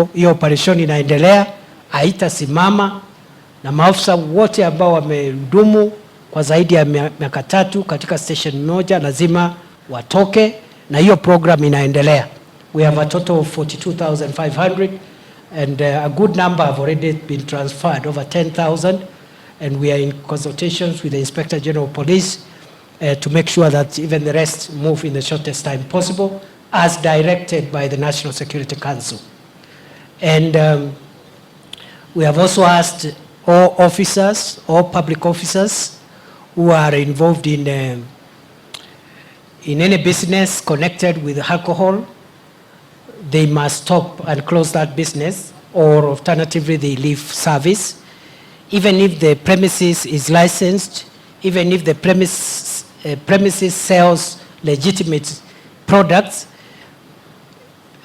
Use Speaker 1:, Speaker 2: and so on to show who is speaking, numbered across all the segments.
Speaker 1: bado hiyo operation inaendelea, haitasimama, na maafisa wote ambao wamehudumu kwa zaidi ya miaka 3 katika station moja lazima watoke, na hiyo program inaendelea. We have a total of 42,500 and a good number have already been transferred, over 10,000, and we are in consultations with the Inspector General of Police to make sure that even the rest move in the shortest time possible as directed by the National Security Council. And we have also asked all officers, all public officers who are involved in any business connected with alcohol, they must stop and close that business, or alternatively they leave service. Even if the premises is licensed, even if the premises sells legitimate products,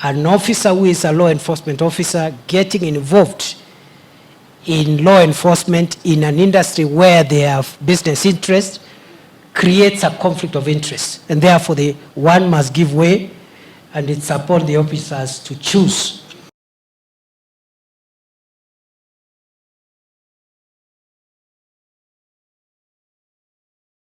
Speaker 1: an officer who is a law enforcement officer getting involved in law enforcement in an industry where they have business interest creates a conflict of interest, and therefore the one must give way, and it's upon the officers to choose